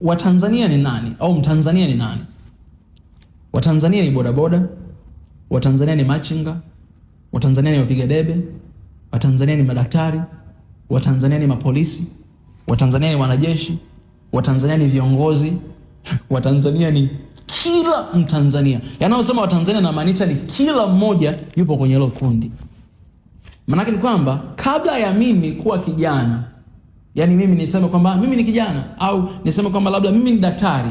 Watanzania ni nani au Mtanzania ni nani? Watanzania ni bodaboda, Watanzania ni machinga, Watanzania ni wapiga debe, Watanzania ni madaktari, Watanzania ni mapolisi, Watanzania ni wanajeshi, Watanzania ni viongozi, Watanzania ni kila Mtanzania. Yanayosema Watanzania namaanisha ni kila mmoja yupo kwenye hilo kundi. Maanake ni kwamba kabla ya mimi kuwa kijana, yaani mimi niseme kwamba mimi ni kijana au niseme kwamba labda mimi ni daktari,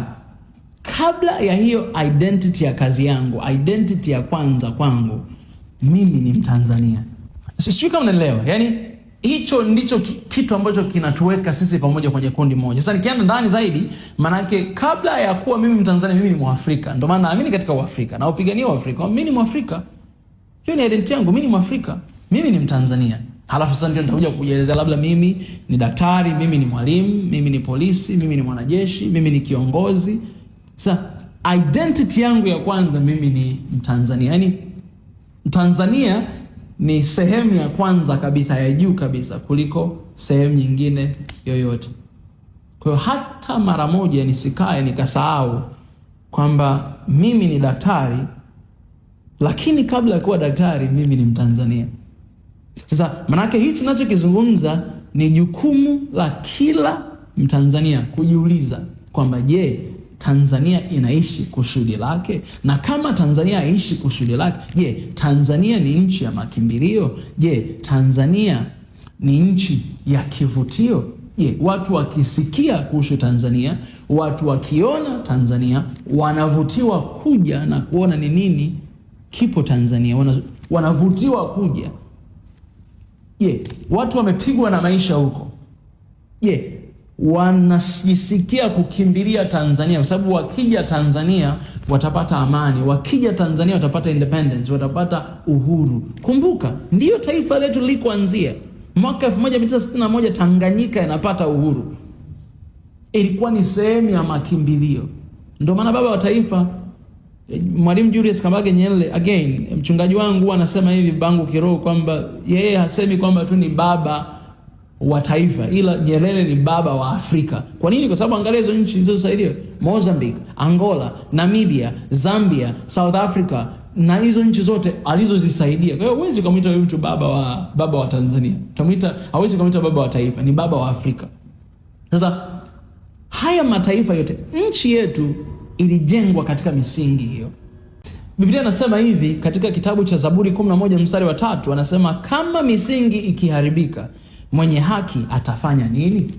kabla ya hiyo identity ya kazi yangu, identity ya kwanza kwangu, mimi ni Mtanzania. Sijui kama unanielewa. Yaani hicho ndicho kitu ambacho kinatuweka sisi pamoja kwenye kundi moja. Sasa nikienda ndani zaidi, manake kabla ya kuwa mimi Mtanzania, mimi ni Mwafrika. Ndio maana naamini katika Uafrika na upigania Uafrika. Mimi ni Mwafrika, hiyo ni identity yangu. Mimi ni Mwafrika, mimi ni Mtanzania. Halafu sasa ndio nitakuja kujielezea, labda mimi ni daktari, mimi ni mwalimu, mimi ni polisi, mimi ni mwanajeshi, mimi ni kiongozi. Sasa identity yangu ya kwanza, mimi ni Mtanzania. Yaani Mtanzania ni sehemu ya kwanza kabisa ya juu kabisa kuliko sehemu nyingine yoyote. Kwa hiyo hata mara moja nisikae nikasahau kwamba mimi ni daktari, lakini kabla ya kuwa daktari mimi ni Mtanzania. Sasa manake hichi nachokizungumza ni jukumu la kila Mtanzania kujiuliza kwamba je, Tanzania inaishi kusudi lake? Na kama Tanzania haishi kusudi lake, je, Tanzania ni nchi ya makimbilio? Je, Tanzania ni nchi ya kivutio? Je, watu wakisikia kuhusu Tanzania, watu wakiona Tanzania wanavutiwa kuja na kuona ni nini kipo Tanzania, wanavutiwa kuja. Je, watu wamepigwa na maisha huko? Je, wanajisikia kukimbilia Tanzania kwa sababu wakija Tanzania watapata amani, wakija Tanzania watapata independence, watapata uhuru. Kumbuka ndiyo taifa letu lilikoanzia mwaka 1961 Tanganyika inapata uhuru, ilikuwa ni sehemu ya makimbilio. Ndio maana baba wa taifa Mwalimu Julius Kambarage Nyerere, again, mchungaji wangu anasema hivi bangu kiroho kwamba yeye hasemi kwamba tu ni baba wa taifa, ila Nyerere ni baba wa Afrika. Kwa nini? Kwa sababu angalia hizo nchi zilizosaidia: Mozambique, Angola, Namibia, Zambia, South Africa na hizo nchi zote alizozisaidia. Kwa hiyo huwezi ukamwita huyu mtu baba wa Tanzania, utamwita, hawezi ukamwita baba wa taifa, ni baba wa Afrika. Sasa haya mataifa yote, nchi yetu ilijengwa katika misingi hiyo. Biblia inasema hivi katika kitabu cha Zaburi 11 mstari wa 3, anasema kama misingi ikiharibika, mwenye haki atafanya nini?